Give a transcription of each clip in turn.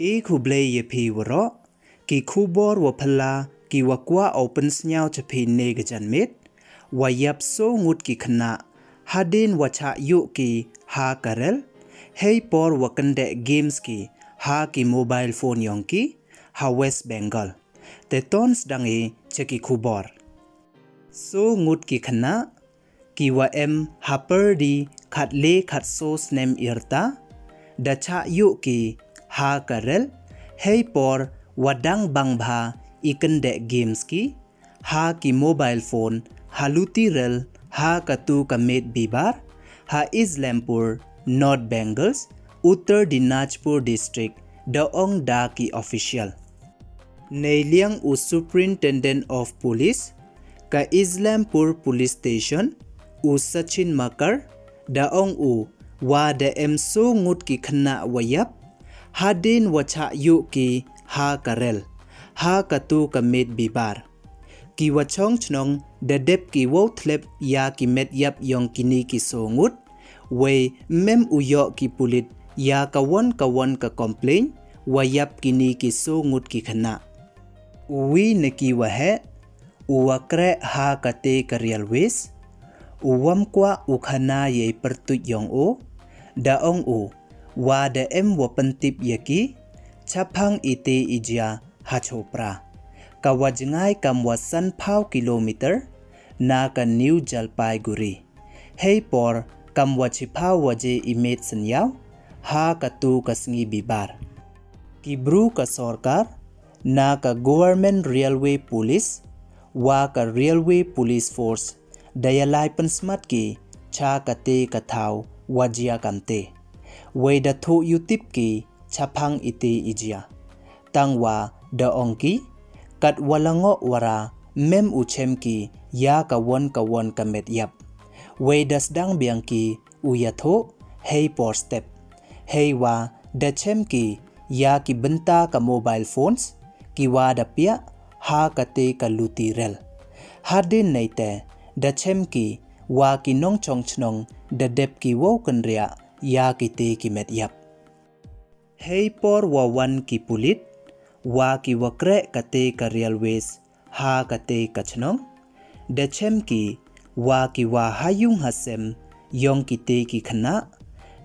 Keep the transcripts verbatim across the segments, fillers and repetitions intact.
E khublei ya phi waroh, ki khubor wa phylla ki wa kwah u pynsniaw cha phi ne ka janmiet, wa yap soo ngut ki khynnah, hadien wa chah yoh ki ha ka rel, hei por wa kyndeh games ki ha ki mobile phone yong ki, ha West Bengal. Te ton sdang i cha ki khubor. Soo ngut ki khynnah, ki wa em hapyrdi khatle khatsoo snem i rta, da chah yoh ki ha ka rel, hei por wa dang bang bha i kyndeh games ki ha ki mobile phone, ha luti rel, ha katu ka miet bibar, ha Islampur, North Bengal, Uttar Dinajpur District, da ong da ki official. Neiliang u Superintendent of Police ka Islampur Police Station, u Sachin Makar, da ong u wa da em soo ngut ki khynnah wa yap, hadien wa chah yoh ki ha ka rel, ha katu ka miet bibar. Ki wa chong chnong da dep ki wow thlep ya ki met yap yong kini ki soo ngut, wei mem u yoh ki pulit ya ka won ka won ka complain wa yap kini ki soo ngut ki khynnah. U wi na ki wa heh, u wa kreh ha kate ka railways, u wam kwah u khana yei pyrtuit yong u, da ong u wa da em wa pyntip ya ki chaphang ite i jia ha Chopra, ka wa jngai kam wa san phaw kilometer na ka New Jalpaiguri. Hei por kam wa chiphaw waje i miet synñiaw ha katu ka sngi bibar. Ki bru ka sorkar na ka Government Railway Police wa ka Railway Police Force da yalai pynsmat ki cha kate ka thaw wa jia kamte. Wei da thoh yutip ki chaphang ite i jia. Tang wa da ong ki, kat wa la ngoh wara mem u chem ki ya ka won ka won ka met yap. Wei da sdang biang ki u ya thoh hei por step. Hei wa da chem ki ya ki bynta ka mobile phones, ki wa da piah ha kate ka luti rel. Hadien neite da chem ki wa ki nongchong chnong da dep ki wow kynriah ya kite ki met yap. Hei por wa wan ki pulit wa ki wa kreh kate ka railways ha kate ka chnong, da chem ki wa ki wa ha yung ha sem yong kite ki khynnah,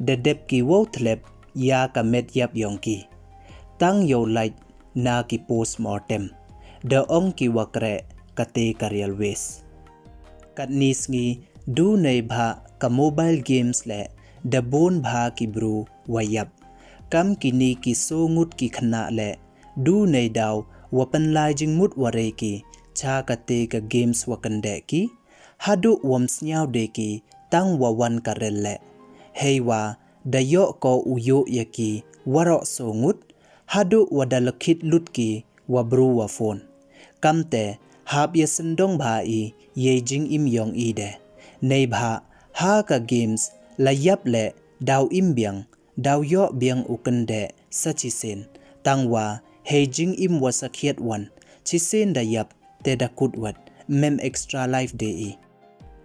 da dep ki wow thlep ya ka met yap yong ki. Tang yow lait na ki postmortem, da ong ki wa kreh kate ka railways. Katni sngi du neibhah ka mobile games le da bun bha ki bru wa yap. Kam kini ki soo ngut ki khynnah le du neidaw wa pynlai jingmut wa rei ki cha kate ka games wa kyndeh ki, haduh wam sniaw de ki tang wa wan ka rel le. Hei wa da yoh ko u yoh ya ki waroh soo ngut, haduh wa da lkhit lut ki wa bru wa phone. Kamte hap ya syndong bha i yei jingim yong i de. Neibhah ha ka games la yap le daw im biang, daw yoh biang u kyndeh sa chisien. Tang wa hei jingim wa sakhiat wan, chisien da yap te da kut wat, mem extra life de i.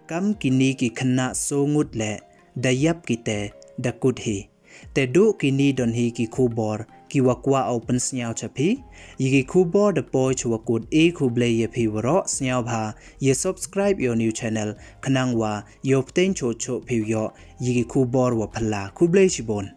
Kam kini ki khynnah soo ngut le da yap ki te da kut hi. Te du kini don hi ki khubor ki wa kwah u pynsniaw cha phi. Yi ki khubor da poi cha wa kut, e khublei ya phi waroh, sniaw bha ya subscribe yow new channel, khnang wa yow pteng choh choh phi yoh yi ki khubor wa phylla. Khublei chibun.